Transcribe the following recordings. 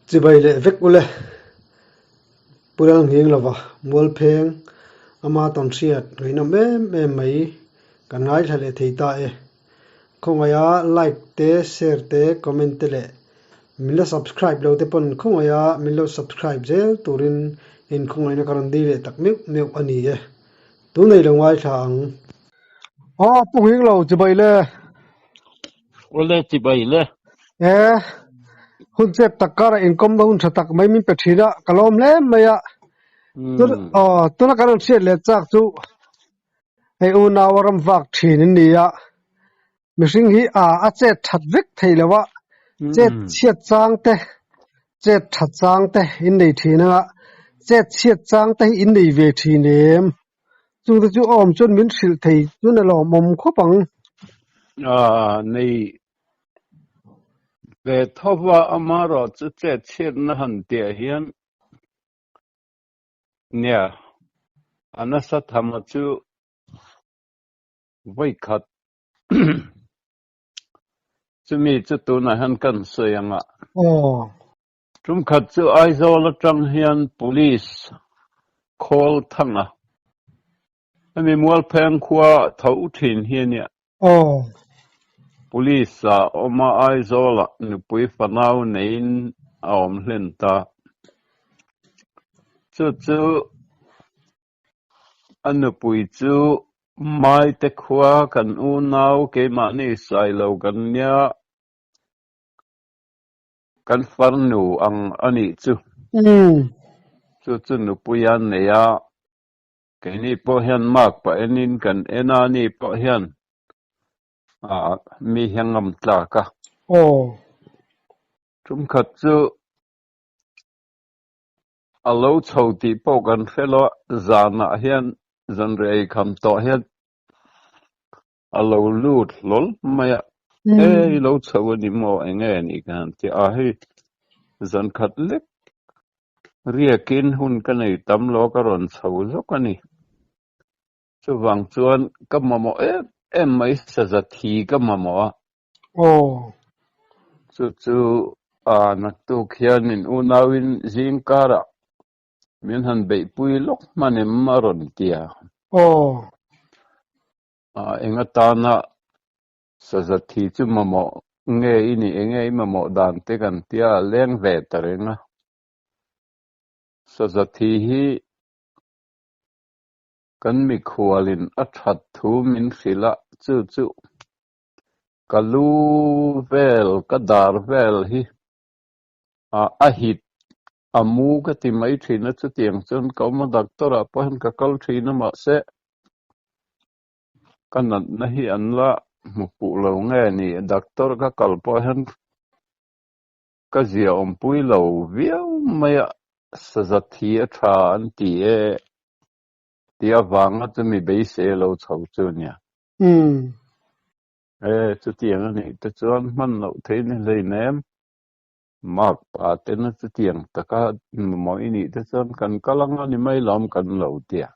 Chibai leh vek ule. Pu Lalnghing lova Mualpheng ama tawn hriat ngaihnawm em em mai kan ngaithla leh thei ta e. Khawngaiha like te, share te, comment te leh min la subscribe lo te pawn khawngaiha min lo subscribe zel turin inkhawngaihna ka rawn dil leh tak meuh meuh a ni e. Tunei lo ngaithla ang. Aw Pu Nghing lo chibai le. Awle chibai le. E, hun chep tak karah inkawmna hun tha tak mai min pe thin a, ka lawm hle mai a. Tun aw tuna kan rawn hriat leh chak chu hei unau a ram vak thin in ni a, mihring hi a a chet that vek thei lo a, chet chhiat chang te, chet that chang te in nei thin anga, chet chhiat chang te hi in nei ve thin em? Chungte chu awm chuan min hrilh thei chuan a lawmawm khawp ang. A nei ve tho va, amaherawh chu chet chhiatna han tihah hian nia a nasa thama chu vawikhat chumi chu tunah hian kan sawi ang a. Aw. Tumkhat chu Aizawl atang hian Police call thang a, hemi Mualpheng khua tho thin hi a nia. Aw. Police ah awm a Aizawl ah nupui fanau neiin a awm hlen ta. Chu chu a nupui chu Maite khua kan unau keimahni sailo kan nia. Kan farnu ang a nih chu. Chu chu nupui a nei a, keini pawh hian mark pah enin kan en a, ani pawh hian mi hi a ngam tlak a. Tumkhat chu a lo chho tih pawh kan hre lo a, zanah hian zanriah eikham tawh hian A lo lut hlawl mai a, E i lo chho a ni maw, eng nge ni ka han ti a, hei zan khat lek riakin hun ka nei tam lo ka rawn chho zawk a ni. Chuvang chuan ka mamawh em em mai saza thi ka mamawh a. Aw. Chu chu a naktuk hianin unauin zing karah min han beihpui lawk hman em a rawn ti a. Aw. Eng atana saza thi chu mamawh nge i nih, eng nge i mamawh dan te kan tia a leng ve ta reng a. Saza thi hi kan mikhualin a that thu min hrilh a, chu chu ka lu vel, ka dar vel hi a hit a mu ka ti mai thin a, chutiang chuan ka awm a, doctor ah pawh hian ka kal thin a mahse ka natna hi an la hmu fuh lo nge ni, doctor ka kal pawh hian ka zia awmpui lo viau mai a, saza thi a tha an ti e tih avanga chumi beisei a lo chho chu nia. E chutiang a nih te chuan hman loh theih ni hleinem. Mark pa tena chutiang taka mamawh i nih te chuan kan kal anga ni mai lawm kan lo ti a.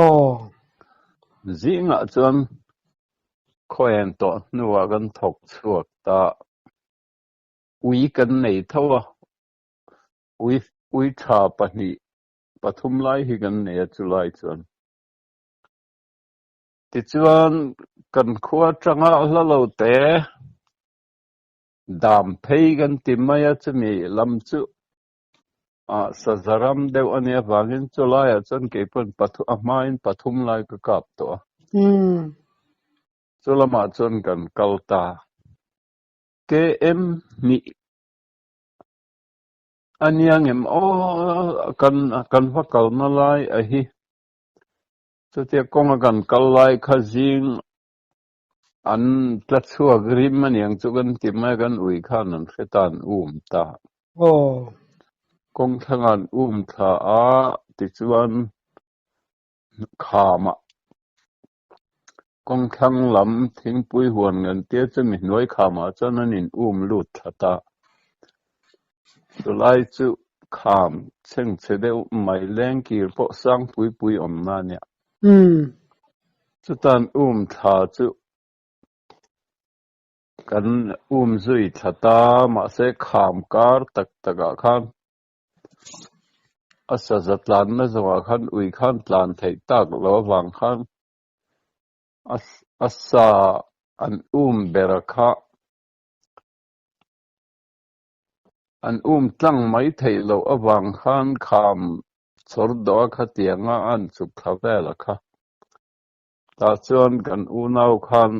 Aw. Zingah chuan khaw en tawh hnuah kan thawk chhuak ta. Ui kan nei tho a, ui ui tha pahnih pathum lai hi kan nei a chulai chuan. Tichuan kan khua atanga hla lo te. Dam phei kan ti mai a, chumi lam chu ah saza ram deuh a nih avangin chu laiah chuan kei pawn pathu a hmain pathum lai ka kap tawh a. Chu lamah chuan kan kal ta. KM hnih a nia ngem aw kan kan va kalna lai a hi. Chutia kawnga kan kal lai kha zing An tla chhuak rim a niang chu kan ti mai a, kan ui khan an hre ta an um ta. Aw. Kawng thlangah an um thla a, tichuan khamah kawng thlang lam thingpui huan ngan tia chumi hnuai khamah chuan an in um lut thla ta. Chulai chu kham chhengchhe deuh mai lengkir pawh sang pui pui awmna a nia. Chutan um thla chu kan um zui thla ta, mahse kham kar tak takah khan. A saza tlanna zawngah khan ui khan tlan theih tak lo avang khan a sa an um ber a kha an um tlang mai theih loh avang khan kham chhawr dawh a khatianga an chuk thla vel a kha. Tah chuan kan unau khan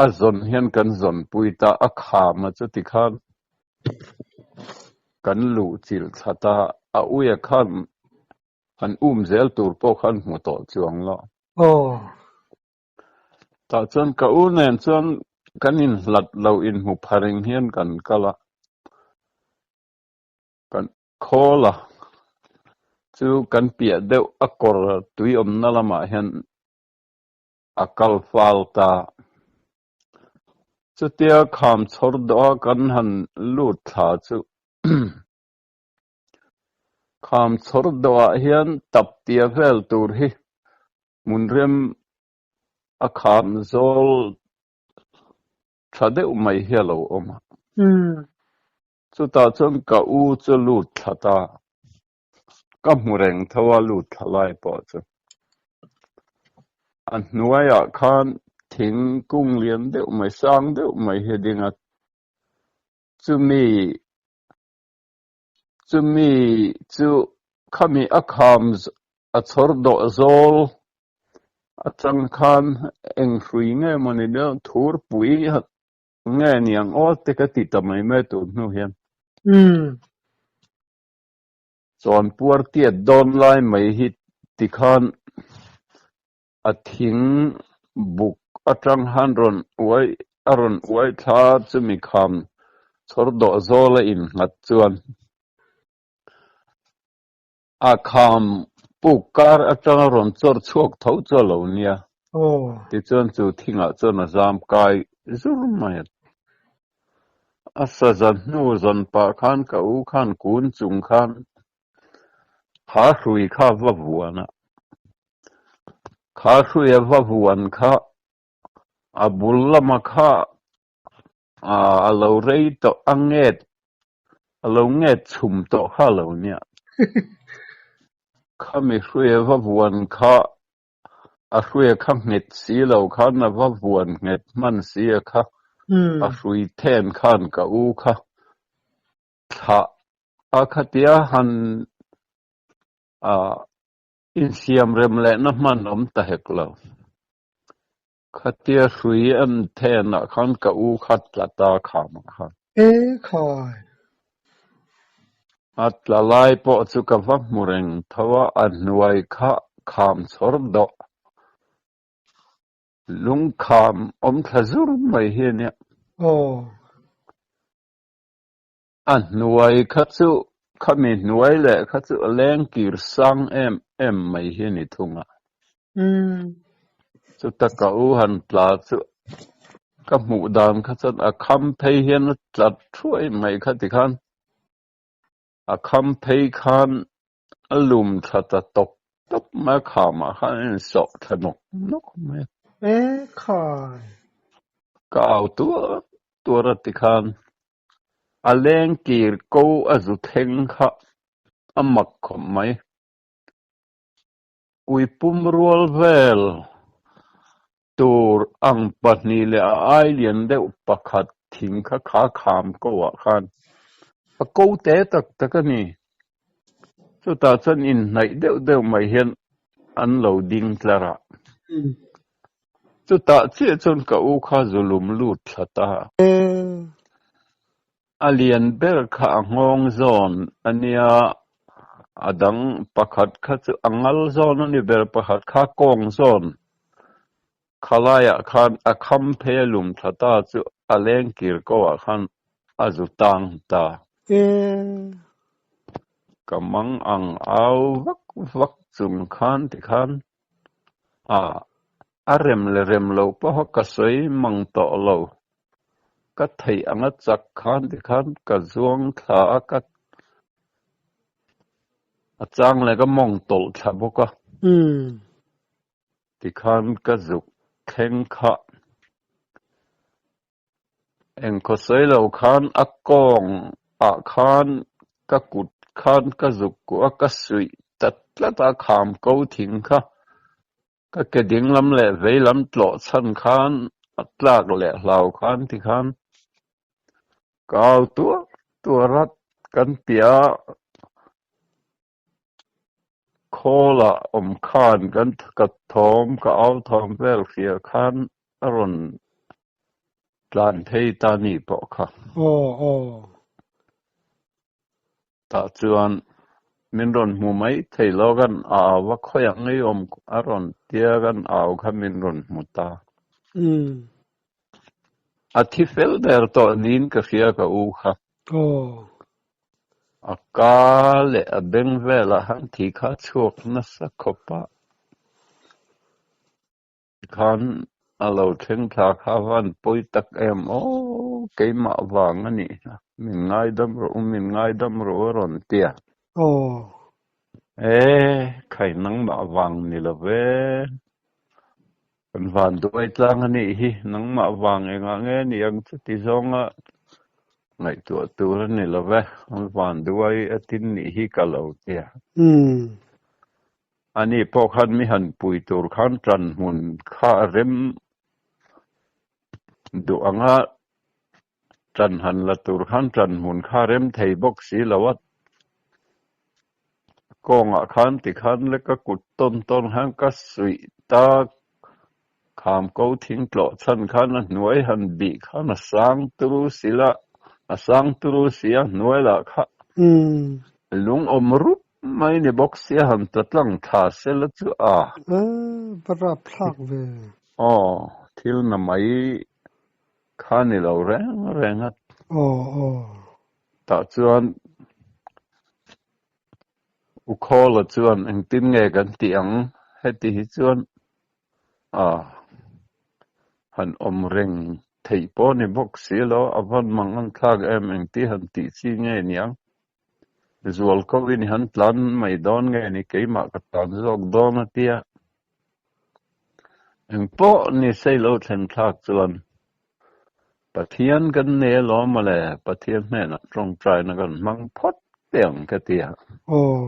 a zawn hian kan zawnpui ta a kham a chuti khan kan luh chilh thla ta a uia khan an um zel tur pawh khan hmu tawh chuang lo. Aw. Tah chuan ka u nen chuan kan inhlat lo inhmu pharing hian kan kal a, kan khawl a, chu kan piah deuh a kawr tui awmna lamah hian a kal fal ta. Chutia kham chhawr dawh a kan han lut thla chu kham chhawr dawhah hian tap tia vel tur hi hmun rem a kham zawl tha deuh mai hi a lo awm a. Chutah chuan ka u chu lut thla ta. Ka hmu reng tho a lut thla lai pawh chu. A hnuaiah khan thing kung lian deuh mai, sang deuh mai hi a ding a. Chumi chumi chu khami a kham a chhawr dawh zawl atang khan eng hrui nge mawni deuh thurpui nge niang aw te ka ti ta mai mai tur hnu hian. Chawn puar tiat dawn lai mai hi tikhan a thing buk atang han rawn uai a rawn uai thla chumi kham chhawr dawh zawl a innghat chuan a kham puk kar atanga rawn chawr chhuak tho chu a lo nia. Tichuan chu thingah chuan a zam kai zur mai a. A saza hnu zawn pah khan ka u khan kun chung khan kha hrui kha va vuan a. Kha hrui a va vuan kha a bul lama kha a lo rei tawh a nget a lo nget chhum tawh kha a lo nia. Khami hrui a va vuan kha A hruia kha nghet si lo khan a va vuan nghet hman si a kha. A hrui then khan ka u kha thlah a khatia han insiam rem lehna hman awm ta hek lo. Khatia hrui an thenah khan ka u kha tla ta khamah khan. E khai. A tla lai pawh chu ka va hmu reng tho a, a hnuai kha kham chhawr dawh. Lungkham awm thla zur mai hi a nia. Aw. A hnuai kha chu khami hnuai leh kha chu a leng kir sang em em mai hi a ni thung a. Chuta ka u han tla chu ka hmuh dan kha chuan a kham phei hian a tla thuai mai kha tikhan a kham phei khan a lum tha ta tawp tawp mai a khamah khan a insawh thla nawk nawk mai a. E khai. Ka au tuar tuar a tikhan a leng kir ko a zu thleng kha a mak khawp mai. Ui pum rual vel tur ang pahnih leh a ai lian deuh pakhat thing kha kha kham ko ah khan a ko te tak tak a ni. Chutah chuan inhnaih deuh deuh mai hian an lo ding tlar a. Chutah chiah chuan ka u kha zulum lut thla ta. A lian ber kha a nghawng zawn a nia, a dang pakhat kha chu a ngal zawn a ni ber, pakhat kha a kawng zawn. Khalaiah khan a kham phei a lum thla ta chu a leng kir ko ah khan a zu tang ta. Ka mang ang au vak vak chung khan tikhan a a rem leh rem lo pawha ka sawi mang tawh lo. Ka theih anga chak khan tikhan ka zuang thla a, ka a chang leh ka mawng tawlh thla bawk a. Tikhan ka zuk thleng kha. Engkhaw sawi lo khan a kawng ah khan ka kut khan ka zuk kuah a, ka suih ta tlat a, kham ko thing kha ka ke ding lam leh vei lam tlawh chhan khan a tlak leh hlau khan ti khan ka au tuar tuar a, kan piah a Khawla awm khan kan ka thawm ka au thawm vel hria khan a rawn tlan phei ta ni pawh kha. Aw aw. Tah chuan min rawn hmu mai thei lo kan au a khawiah ngei awm a rawn tia kan au kha min rawn hmu ta. Umm. A thi fel der tawh niin ka hria ka u kha. Aw. A ka leh a beng velah han thi kha chhuak nasa khawp a, khan a lo thleng thla kha van pawi tak em aw, keimah vang a nih kha, min ngaidam rawh u, min ngaidam rawh u a rawn ti a. Aw. E, khai nangmah vang ni lo ve, Kan van duai tlang a nih hi, nangmah vang engah nge ni ang chu ti zawnga ngaihtuah tur a ni lo ve, an van duai a tin nih hi ka lo ti a. Ani pawh khan mi han pui tur khan tan hmun kha a rem duh anga tan han la tur khan tan hmun kha a rem thei bawk si lo a. Kawngah khan tikhan le ka kut tawn tawn khan ka suih ta, kham ko thing tlawh chhan khan a hnuai han bih khan a sang turu si la, a sang turu si a hnuai lah kha lung awm rup mai ni bawk sia han ta tlang thla se la chu a. Va rapthlak ve. Aw, thil na mai kha ni lo reng reng a. Aw, aw. Tah chuan U Khawla chuan engtin nge kan tih ang? Heti hi chuan a han awm reng theih pawh ni bawk si lo, a van mang ang thlak em engti han tih chi nge niang? Zual ko in i han tlan mai dawn nge ni keimah ka tlan zawk dawn a tia. Engpawh ni sei lo thlen thlak chuan Pathian kan nei alawm mawle, Pathian hnenah tawngtaina kan hmang phawt teh ang ka ti a. Aw.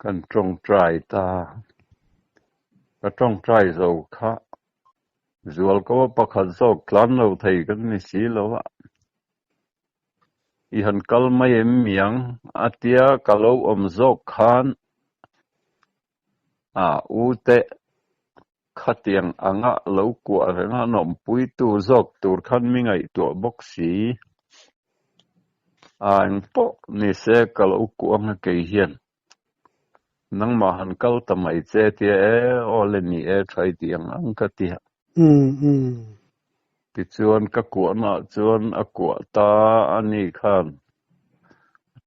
Kan tawngtai ta. Ka tawngtai zo kha zualko a pakhat zawk tlan lo thei kan ni si lo a. I han kal mai em miang a tia ka lo awm zawk khan a u te Khatiang anga lo kuah renga nawmpuitu zawk tur khan mi ngaihtuah bawk si. A eng pawh ni se ka lo kuah anga kei hian nangmah han kal ta mai che tia e, aw le ni e tha i tih ang ang ka ti a. Tichuan ka kuahnaah chuan a kuah ta a ni khan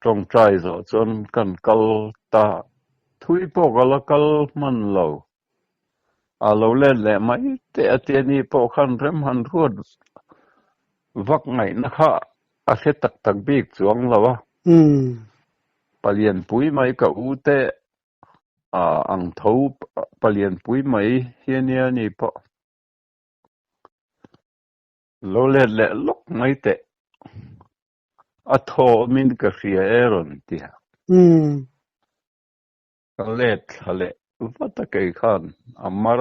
tawngtai zawh chuan kan kal ta thui pawh ka la kal hman lo. A lo let leh mai teh a tia ni pawh khan rem han ruat vak ngaihna kha a hre tak tak bik chuang lo a. Palianpui mai ka u te ang tho palianpui mai hi a nia ni pawh. Lo let leh lawk mai teh. A thaw awmin ka hria e rawn ti a. Ka let thla leh vat a kei khan a mar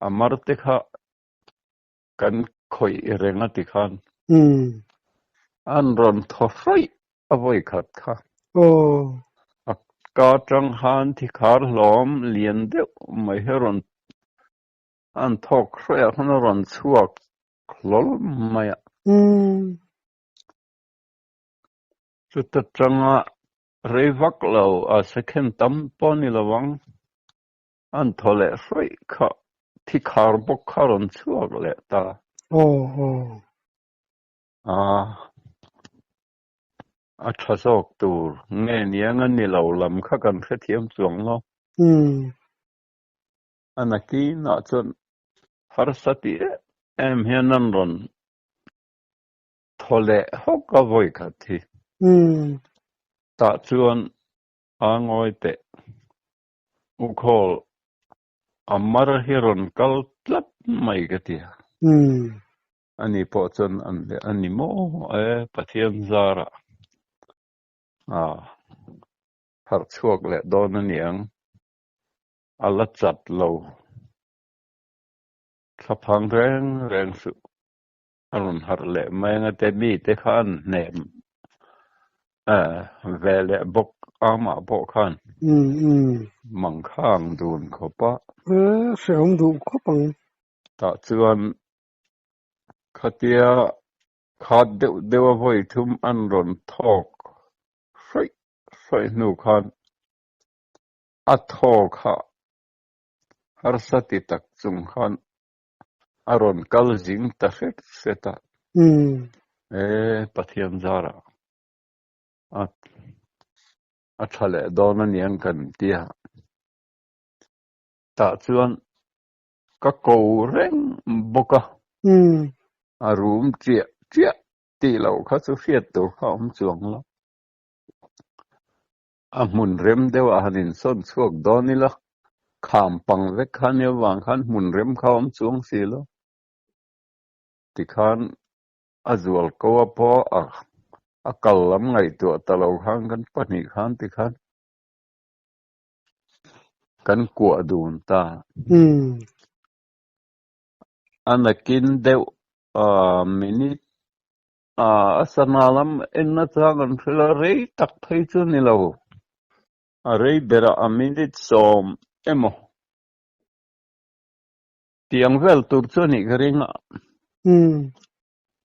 a mar te kha kan khawih reng a ti khan an rawn thaw hrawih a vawi khat kha. A ka tang han thi khar hlawm lian deuh mai hi rawn an thawk hrawih ah khan a rawn chhuak hlawl mai a. Chuta tanga rei vak lo a second tam pawh ni lo ang, an thaw leh hrawih kha thi khar bawk kha rawn chhuak leh ta. Aw aw. A a tha zawk tur nge niang a ni lo lam kha kan hrethiam chuang lo. A nakinah chuan harsa ti em em hian an rawn Thaw leh hawk a vawi khat hi. Tah chuan a ngawi teh. U Khawl, a mar hi rawn kal tlat mai ka ti a. Ani pawh chuan an leh a ni maw e Pathian zarah ah harh chhuak leh dawn a niang a la chat lo thlaphang reng reng suh a rawn harh leh mai anga te mite kha an hnem ve leh bawk amah pawh khan mangkhang dun khawp a. Hrehawm duh khawp ang. Tah chuan khatia khat deuh deuh a vawi thum an rawn thawk hrawih hrawih hnu khan a thaw kha harsa ti tak chung khan a rawn kal zing ta hret hret a. E Pathian zarah a a tha leh dawn a niang kan ti a. Tah chuan Ka ko reng bawk a. A rum chiah chiah tih loh kha chu hriat tur kha awm chuang lo. A hmun rem deuh ah han insawn chhuak dawn ila, kham pang vek kha nia vang khan hmun rem kha awm chuang si lo. Tikhan a zual ko a pawh a kal lam ngaihtuah ta lo khan kan pahnih khan tikhan. Kan kuah dun ta. A nakin deuh minute a sana lam en nachang an hrilh a, rei tak phei chu ni lo. A rei berah a minute 10 emaw tiang vel tur chu a nih ka ring a.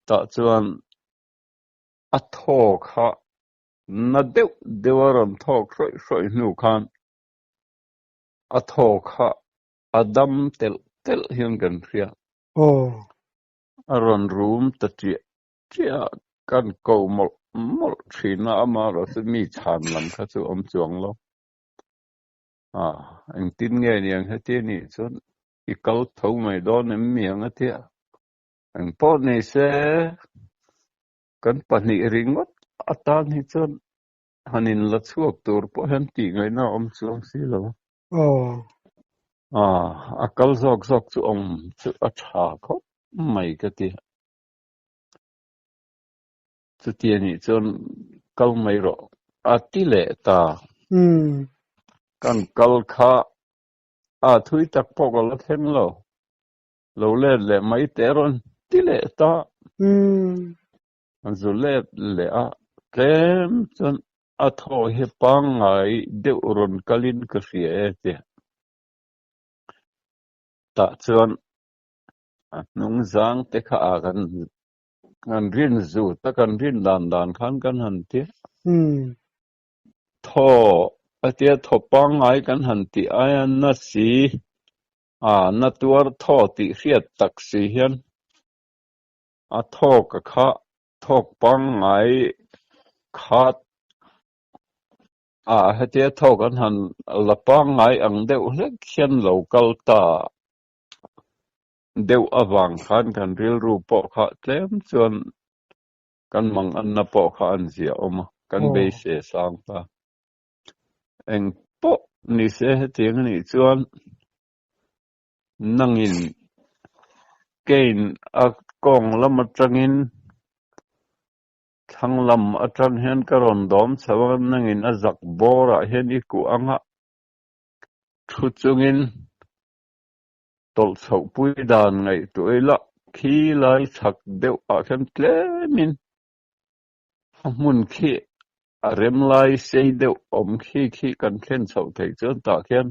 Tah chuan a thaw kha Na deuh deuh a rawn thawk hrawih hrawih hnu khan a thaw kha a dam telh telh hian kan hria. A rawn rum ta chiah chiah a, kan ko mawlh mawlh thin a, amaherawh chu mi chhan lam kha chu awm chuang lo. A, engtin nge niang heti anih chuan i kal tho mai dawn em mi ang a tia. Engpawh ni se. Kan pahnih ringawt atan hi chuan han in la chhuak tur pawh hian tih ngaihna a awm chuang si lo. A kal zawk zawk chu awm chu a tha khawp mai ka ti. Chuti anih chuan kal mai rawh a ti leh ta. Kan kal kha a thui tak pawh ka la thleng lo. Lo let leh mai teh rawn ti leh ta. An zu let leh a, tlem chuan a thaw hi pangngai deuh rawn kalin ka hria e ti. Tah chuan a hnung zang te kha a kan kan rin zut a, kan rin dan dan khan kan han ti. Thaw a tia thaw pangngai kan han tih aia na si. A na tuar thaw tih hriat tak si hian a thawk a kha thawk pangngai khat a, hetia thawk an han la pangngai ang deuh hlek hian lo kal ta deuh avang khan kan rilru pawh kha tlem chuan kan manganna pawh kha an ziah awm a, kan beisei sang ta. Eng pawh ni se hetiang a nih chuan nangin Cain a kawng lam atangin thlang lam atang hian ka rawn dawm chho a, nangin a zak bawrah hian i kuh ang a, thu chungin tawlh chhoh pui dan ngaihtuah ila khi lai chhak deuh ah khian tlemin A hmun khi a rem lai sei deuh awm khi khi kan thlen chhoh theih chuan tah khian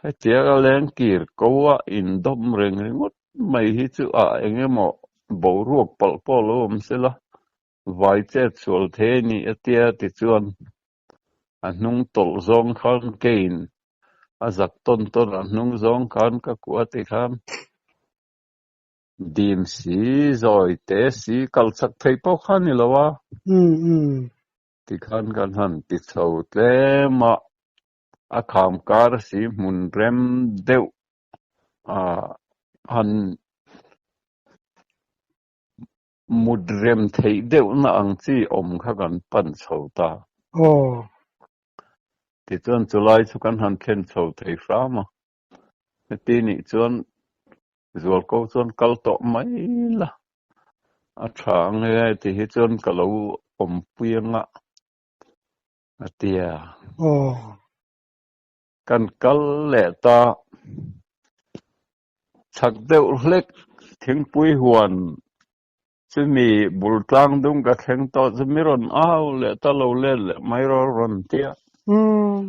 hetiang a leng kir ko a indawm reng ringawt mai hi chu a eng emaw boruak palh pawh lo awm sela vai chet sual thei a ni a tia tichuan a hnung tawlh zawng khan kein a zak tawn tawn a hnung zawng khan ka kuah ti khan Dim si, zawi te si, kal chak thei pawh kha ni lo a. Tikhan kan han ti chho tlem a, a kham kar si hmun rem deuh a han mut rem theih deuhna ang chi awm kha kan pan chho ta. Tichuan chulai chu kan han thlen chho thei hram a. Heti nih chuan Zualko chuan kal tawh mai la, a tha ang e ti hi chuan ka lo awmpui anga a ti a. Kan kal leh ta chak deuh hlek thingpui huan chumi bul tlang dung ka thleng tawh chu mi rawn au leh ta lo let leh mai rawh rawn ti a. Umm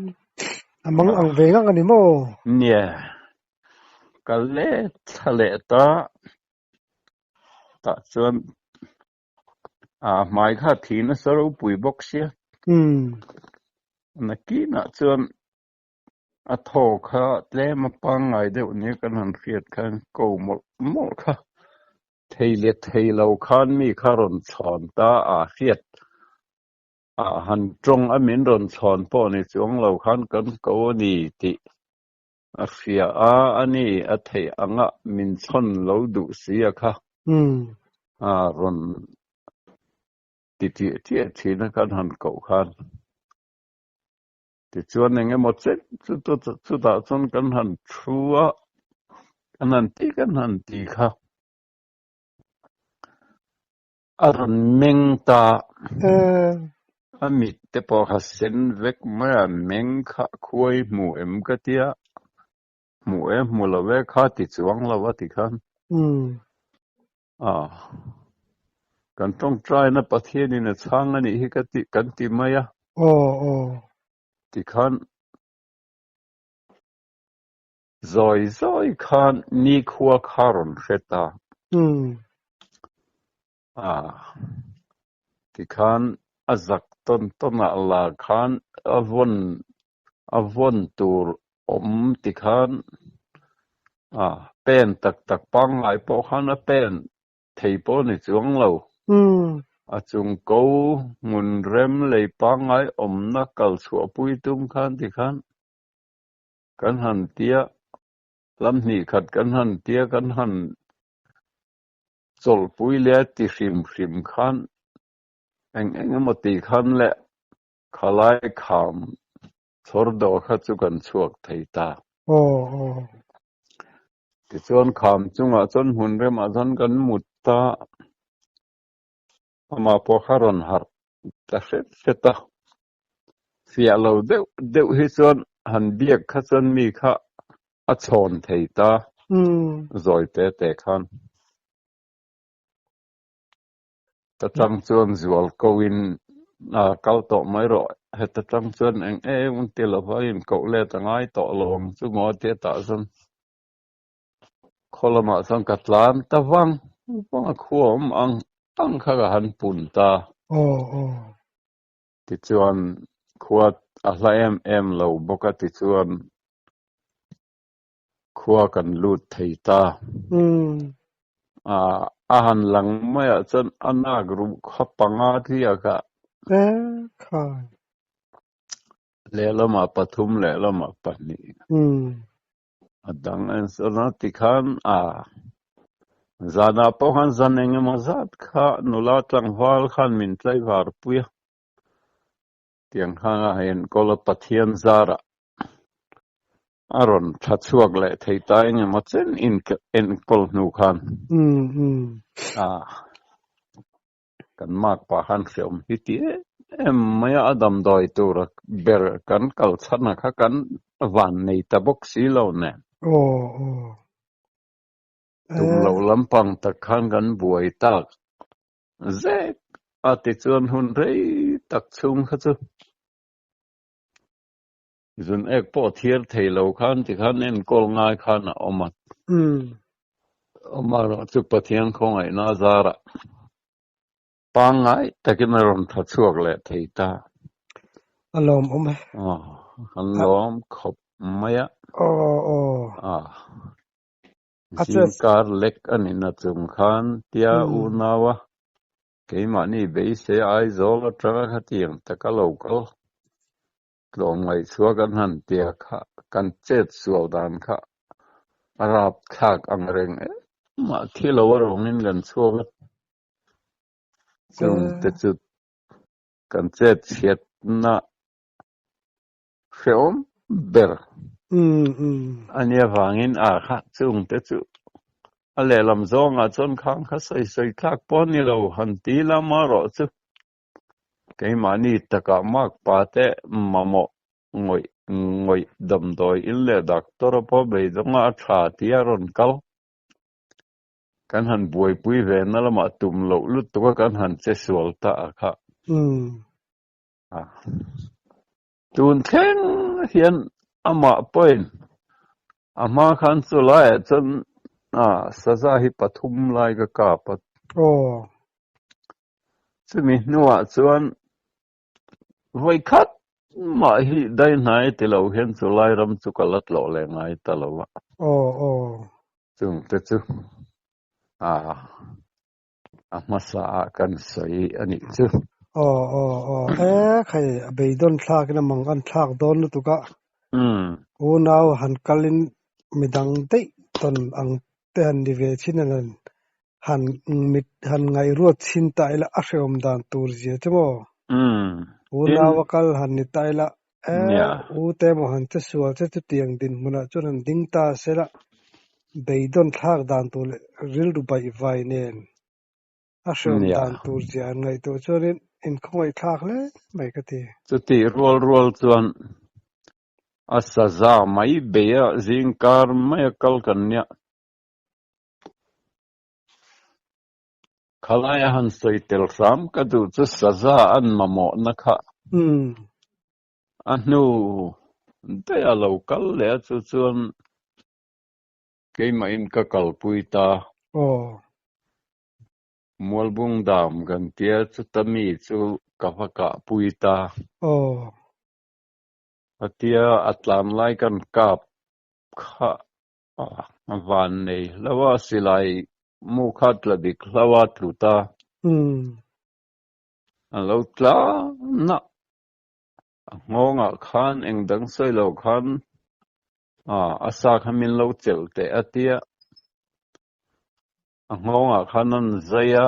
a mang ang ve ngang a ni maw? Nia, ka let thla leh ta tah chuan a hmai kha thi nasa ropui bawk sia. Nakinah chuan a thaw kha tlem a pangngai deuh nia kan han hriat khan ko mawlh mawlh kha thei leh thei lo khan mi kha rawn chhawn ta a hriat a han tawng a min rawn chhawn pawh ni chuang lo khan kan ko a ni tih a hria a a ni a theih anga min chhawn lo duh si a kha a rawn ti ṭiah ṭiah ṭhin a kan han koh khan. Tichuan eng emaw chen chu chutah chuan kan han thu a, kan han ti kan han ti kha a rawn meng ta. A mit te pawh kha sen vek mai a, meng kha khuai hmu em ka tia, hmu e hmu lo e kha ti chuang lo a ti khan. A, kan tawngtaina Pathianin a chhang a nih hi ka ti, kan ti mai a. Aw, aw. Tikhan zawi zawi khan nikhua kha rawn hre ta. A, tikhan a zak tawn tawnah la khan a vawn, a vawn tur awm tikhan a pen tak tak pangngai pawh khan a pen thei pawh a ni chuang lo. A chung ko hmun rem lei pangngai awmna kal chhuahpui tum khan tikhan kan han tia, lam hnih khat kan han tia kan han chawlhpui leh a ti hrim hrim khan eng eng emaw tih khan leh khalai kham Chhawr dawh kha chu kan chhuak thei ta. Tichuan kham chungah chuan hmun remah chuan kan mut ta. Amah pawh kha rawn harh ta hret hret a. Fiah lo deuh deuh hi chuan han biak kha chuan mi kha a chhawn thei ta zawi te te khan. Ta tang chuan zual ko in a kal tawh mai rawh. Heta tang chuan eng em ti lova inkoh let a ngai tawh lo ang chu maw tia tah chuan khaw lamah chuan ka tlan ta vang vang a khua awm ang ang kha ka han pun ta. Tichuan khua a hla em em lo bawk a tichuan Khua kan lut thei ta. A han lang maiah chuan a nak ruh kha panga tliak a. Lehlamah pathum lehlamah pahnih. A dang en sawn a tikhan a zanah pawh khan zan eng emaw zat kha nula tlangval khan min tlaivar pui a. Tiang khan a enkawl a Pathian zarah a rawn tha chhuak leh thei ta eng emaw chen enkawl hnu khan a kan mark pah khan hreawm hi ti em em mai a, a damdawi tura ber kan kal chhan a kha kan van nei ta bawk si lo nen. Tum loh lampang tak khan kan buai tak Zek a ti chuan hun rei tak chhung kha chu zun ek pawh thiar thei lo khan ti khan enkawl ngai khan a awm a. Amaherawh chu Pathian khawngaihna a zarah pangngai takin a rawn tha chhuak leh thei ta. A lawm awm e. Aw, kan lawm khawp mai a. Aw, aw. A. Zingkar lek a ni na chung khan tia unaua keimahni beisei Aizawl atanga khatiang taka lo kal tlawmngaihchhuah kan han tia kha kan chet sual dan kha a rapthlak ang reng emah thi lo a rawngin kan chhuak a, chungte chu kan chet chhiatna Hrehawm ber a nia vangin a kha chungte chu. A lehlam zawngah chuan khang kha sawi sawi thlak pawh a ni lo, han ti lam erawh chu keimahni takah makpa te mamawh ngawih ngawih damdawi in leh doctor a pawh beidawnga a tha tih a rawn kal. Kan han buaipui ve na lamah tum loh lutuk a kan han che sual ta a kha. Tun thleng hian amah pawhin a hma khan chu laiah chuan saza hi pathum lai ka kap a. Chumi hnuah chuan vawi khat mah hi dai hnai ti lo hian chu lai ram chu ka la tlawh leh ngai ta lo a. Chungte chu a hmasa ah kan sawi a nih chu. Aw aw aw e khai a beidawn thlak in a mang an thlak dawn lutuk a. Unau han kal in midang daih tawn ang te han ni ve chin an han han mit han ngaihruat chhin ta ila a hrehawm dan tur zia chu maw. Unau a kal han ni ta ila e u te emaw han che sual che chutiang dinhmunah chuan han ding ta sela beidawn thlak dan tur leh rilru baihvai nen a hrehawm dan tur zia an ngaihtuah chuanin inkhawngaih thlak hle mai ka ti. Chutih rual rual chuan a saza mai beia zingkar maia kal kan nia. Khalai a han sawi tel hram ka duh chu saza an mamawhna kha a hnu daih a lo kal leh a chu chuan keimahin ka kalpui ta. Mualbung dam kan tia chuta mi chu ka va kahpui ta. Atia a tlan lai kan kap kha A van nei hlo a, silai mu kha tla dik hlo a tlu ta. A lo tla na. A nghawngah khan eng dang sawi lo khan a sa kha min lo chelh teh a tia. A nghawngah khan an zai a,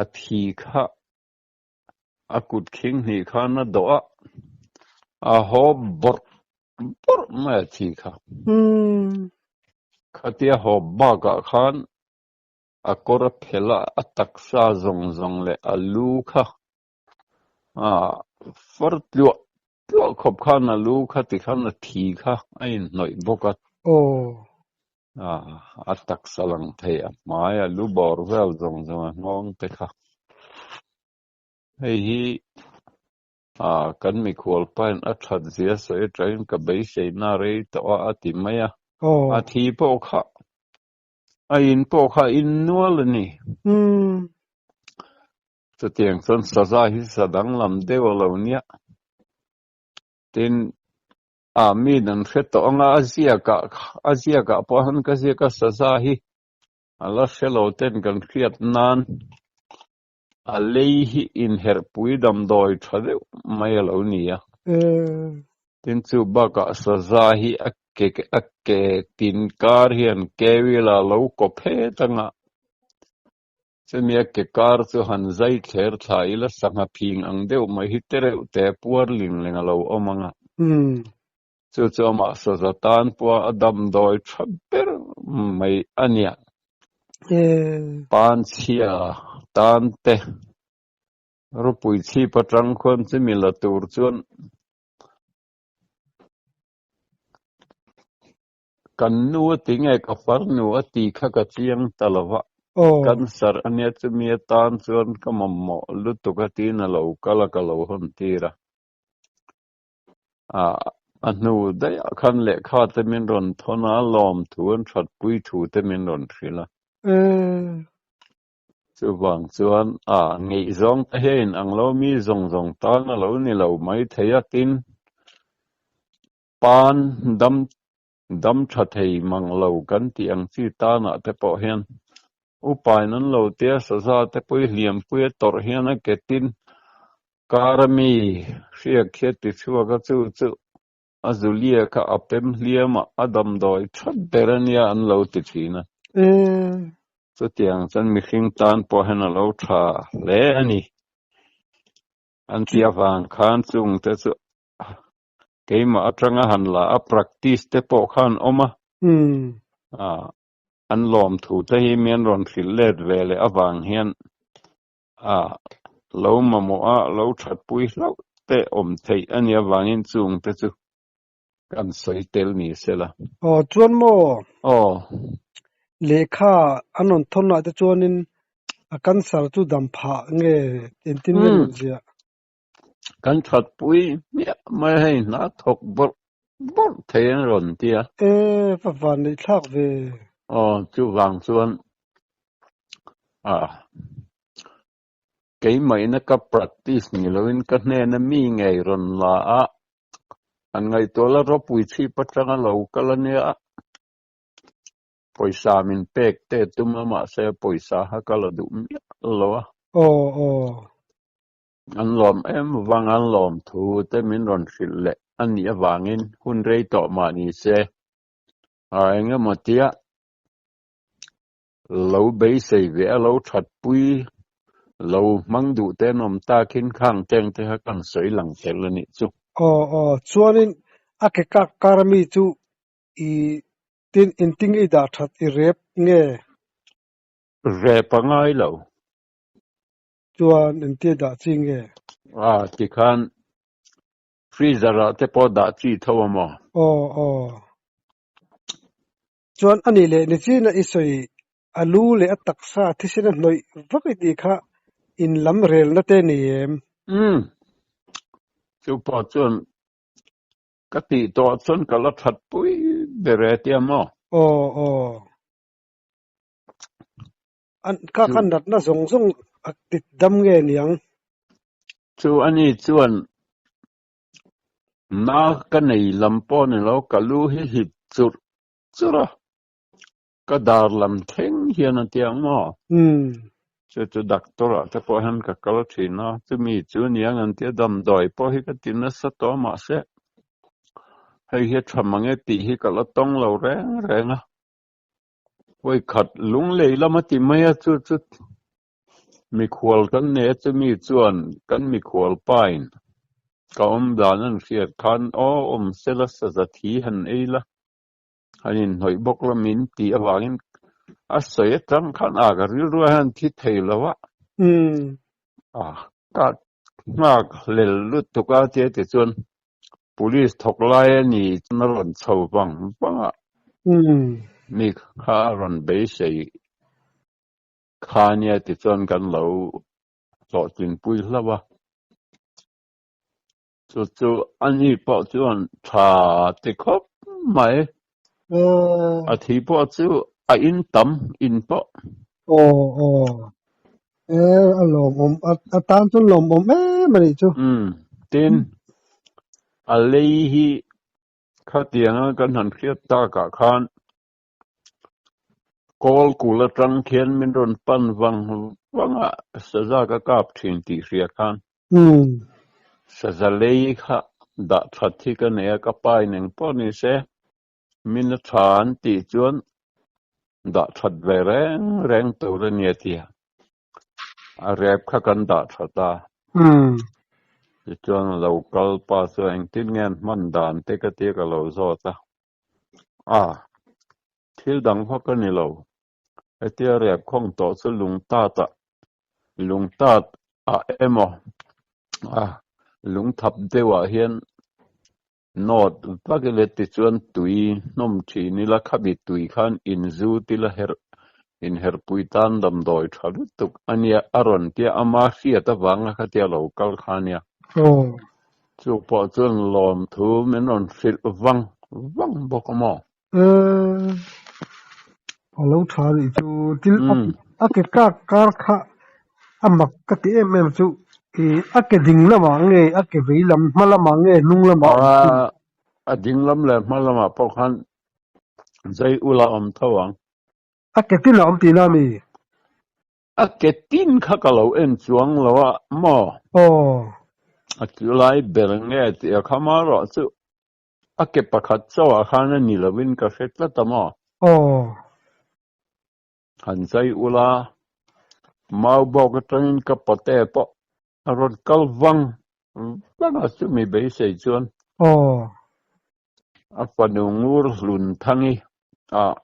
a thi kha A kut khing hnih khan a dawh a, a haw bawrh bawrh mai a thi kha. Khatia haw bakah khan a kawr a phelh a, a taksa zawng zawng leh a lu kha far tluah tluah khawp khan a lu kha tikhan a thi kha a inhnawih bawk a. A taksa lang thei a hmai a lu bawr vel zawng zawng a nghawng te kha. Hei hi kan mikhual pain a that zia sawi atangin ka beiseina rei tawh a a ti mai a. A thi pawh kha a in pawh kha in nual a ni. Chutiang chuan saza hi sa danglam deuh a lo nia. Tin, a mi nan hre tawh anga a ziakah a ziakah pawh han ka ziak a saza hi a la hre lo ten kan hriat nan a lei hi inherhpui damdawi tha deuh mai a lo ni a. Tin chu bakah saza hi a ke a ke tin kar hian kewila lo kaw phet anga Chumi a ke kar chu han zai thler thla ila sangha phing ang deuh mai hi te reuh te puar ling leng a lo awm ang a. Chu chu amah saza tan pawh a damdawi tha ber mai a nia. Panchhia tan te ropui chhip atang khuan chumi la tur chuan Kan nu a ti nge ka farnu a ti kha ka chiang ta lo va, cancer a nia chumi atan chuan ka mamawh lutuk a tiin a lo kal a ka lo hawn tir a. A hnu daihah khan lehkha te min rawn thawn a, lawm thu an thatpui thu te min rawn hrilh a. Chuvang chuan a ngaihzawng te hian in ang lo mi zawng zawng tan a lo ni lo maithei a tin Pan dam dam tha thei mang lo kan tih ang chi tanah te pawh hian upain an lo tia saza te pawh i hliampui a tawrh hian a ke tin kar a mi hriak hi a ti chhuak a chu chu a Zulia kha a pem hliam a a damdawi that ber a nia an lo ti thin a. Chutiang chuan mihring tan pawh hian a lo tha hle a ni. An tih avang khan chungte chu Keimah atanga han la a practice te pawh khan awm a. An lawmthu te hi min rawn hrilh let ve leh avang hian a lo mamawh a, lo thatpui hlauh te awm theih a nih avangin chung te chu kan sawi tel ni se la. Aw chuan maw? Aw. Lehkha an rawn thawn ah te chuanin a cancer chu dam phah nge engtin nge ni ziah? Kan thatpui hmiah mai hei hna thawk bawrh bawrh thei an rawn ti a. E, va van neih thlak ve. Aw, chuvang chuan a keimahina ka practice ni loin ka hnena mi ngei rawn la a, an ngaihtuah la ropui chhip atanga lo kal a nia. Pawisa min pek te tum a mahse pawisa kha ka la duh miah lo a. Aw, aw. An lawm em vang an lawm thu te min rawn hrilh leh a nih avangin hun rei tawh mah ni se a engemaw tia lo beisei ve a lo thatpui lo hmang duh te an awm takin khang teng te kha kan sawi lang tel a nih chu. Aw aw, chuanin a ke kak kar ami chu i tin inting i dah that i rep nge? Rep a ngai lo. Chuan engtia dah chi nge? A tikhan freezer ah te pawh dah chi tho a maw? Aw aw. Chuan a nih leh nichin a i sawi a lu leh a taksa thisen a hnawih vak i tih kha in lam relna te ni em? Umm. Chu pawh chuan ka tih tawh chuan ka la that pui ber e tia maw? Aw aw. An kha kha natna zawng zawng a tit dam nge niang? Chu a ni chuan na ka nei lam pawh ni lo, ka lu hi hit churh churh a, ka dar lam thleng hian a ti ang maw? Chu chu doctor ah te pawh hian ka kal thin a, chumi chu niang an tia damdawi pawh hi ka ti nasa tawh a mahse hei hi a tha mang e tih hi ka la tawng lo reng reng a. Vawikhat lunglei lam a ti mai a, chu chu mikhual kan nei a, chumi chuan kan mikhual pain ka awm dan an hriat khan aw awm sela saza thi han ei la, han inhnawih bawk la min tih avangin a sawi atang khan a ka rilru ah hian thi thei lo a, a ka nghak hlel lutuk a tia tichuan Police thawk lai a ni chuan a rawn chho vang vang a, mi kha a rawn beisei kha nia tichuan kan lo hlawhtlinpui hlauh a. Chu chu a ni pawh chuan tha ti khawp mai. A thi pawh chu a in tam in pawh. Aw aw. E a lawmawm a tan chuan lawmawm em a nih chu. Umm tin a lei hi khatianga kan han hriat takah khan kawl kul atang khian min rawn pan vang vang a saza ka kap thin tih hria khan saza lei kha dah that hi ka nei a ka pa in engpawh ni se Min a tha an tih chuan dah that ve reng reng tur a nia tia a rep kha kan dah that a. Tichuan a lo kal pa chuan engtin nge an hman dan te ka tia ka lo zawt a. A, thil dang vak a ni lo. Hetia rep khawng tawh chu lungtat ah lungtat ah emaw a lungthap deuh ah hian Nawt vak ila tichuan tui hnawm thin ila khami tui khan inzut ila herh inherhpui tan damdawi tha lutuk a nia a rawn tia ama hriat avanga khatia lo kal kha a nia. Chu pawh chuan lawmthu min rawn hrilh vang vang bawk a maw? Eee a lo tha nih chu thil a ke kak kar kha a mak ka ti em em chu ih a ke ding lamah nge a ke vei lam hma lamah nge hnung lamah awm thin. A ding lam leh hma lamah pawh khan zai ula awm tho ang. A ke tin a awm tihna a mi? A ke tin kha ka lo en chuang lo a maw? Aw. A chu lai ber nge tih a kham erawh chu A ke pakhat chauhah khan a ni lovin ka hre tlat a maw? Aw. Han zai ula, mau bawk atangin ka pate pawh a rawn kal vang vang a, chumi beisei chuan. Aw. A fanu ngur hlun thangi a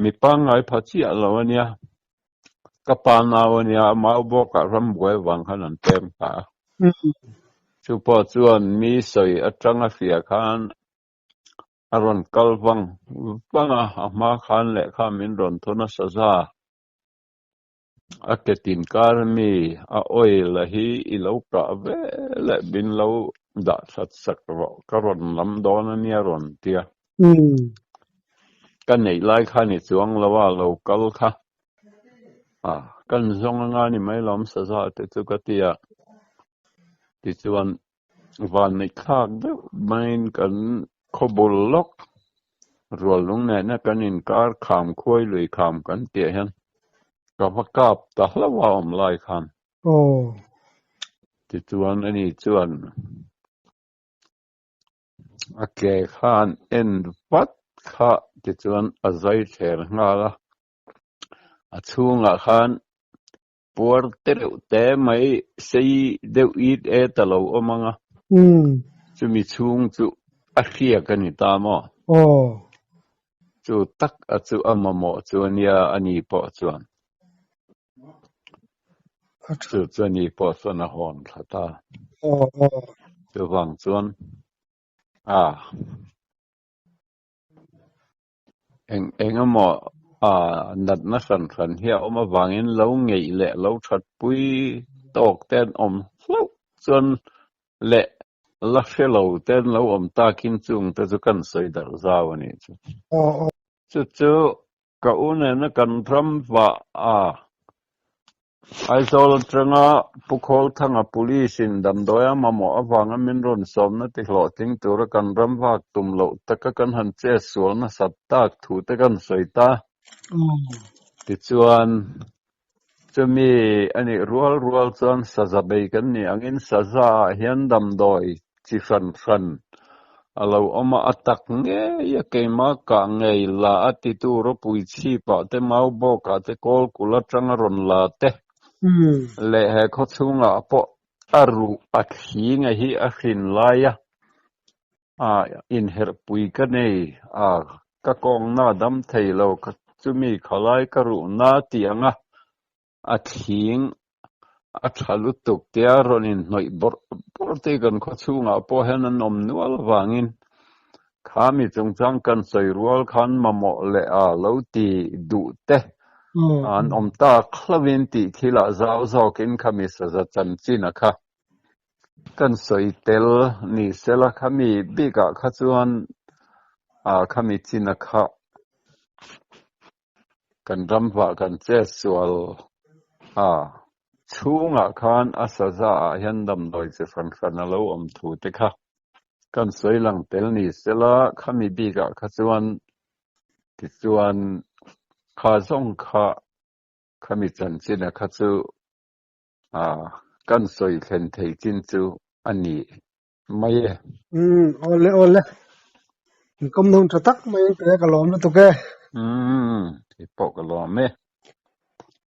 Mi pangngai pha chiah lo a nia. Ka pa nau a nia, mau bawkah rambuai vang khan an pem ta a. Chu pawh chuan mi sawi atanga hria khan a rawn kal vang vang a, a hma khan lehkha min rawn thawn a saza. A ke tin kar mi a oil a hi i lo kah ve leh min lo dah that sak rawh ka rawn lam dawn a nia rawn tia. Ka neih lai kha ni chuang lo a lo kal kha a kan zawng anga ni mai lawm saza te chu ka tia. Tichuan vanneih thlak deuh maiin kan khawbul lawk rual lung nena kan inkar kham khuai lui kham kan tih ah hian ka va kap ta hlauh a awm lai khan. Tichuan ani chuan a ke khan en vat kha tichuan a zai thler nghal a, a chhungah khan Puar te reuh te mai sei deuh it e ta lo awm ang a. Chumi chhung chu a hriak a ni ta maw? Chu tak a chu a mamawh chu a nia a ni pawh chuan. Chu chu a ni pawh chuan a hawn thla ta. Chuvang chuan a. Eng eng emaw natna hran hran hi a awm avangin lo ngeih leh lo thatpui tawk te an awm hlauh chuan leh la hre lo te an lo awm takin chung te chu kan sawi darh zau a nih chu. Chu chu ka u nena kan ram vah a Aizawl atanga Pu Khawlthanga Police in damdawi a mamawh avanga min rawn sawmna ti hlawhtling tura kan ram vak tum loh taka kan han che sual nasat tak thu te kan sawi ta. Tichuan, chumi a nih rual rual chuan saza bei kan nih angin saza ah hian damdawi chi hran hran a lo awm a, a tak ngei a keimah kah ngei la a titu ropui chhipah te mau bawkah te kawl kul atanga rawn la te leh he khaw chhungah pawh a ruh a thli nge hi a hrin lai a, a inherhpui ka nei a, ka kawngna dam thei lo chumi khalai ka ruhna tih ang a. A thling a tha lutuk tia rawn inhnawih bawrh bawrh te kan khaw chhungah pawh hian an awm nual avangin kha mi chungchang kan sawi rual khan mamawh leh a lo ti duh te an awm tak hlauhin tih thilah zau zawkin kha mi saza chanchin a kha kan sawi tel ni sela kha mi bikah kha chuan kha mi chin a kha Kan ramvah kan che sual a chhungah khan a saza ah hian damdawi chi hran hran a lo awm thu te kha kan sawi lang tel ni sela khami bikah kha chuan tichuan kha zawng kha khami chanchin a kha chu kan sawi thlen thei chin chu a ni mai e. Umm awle awle inkawm hnu tha tak mai in pe ka lawm lutuk e. Umm kei pawh ka lawm e.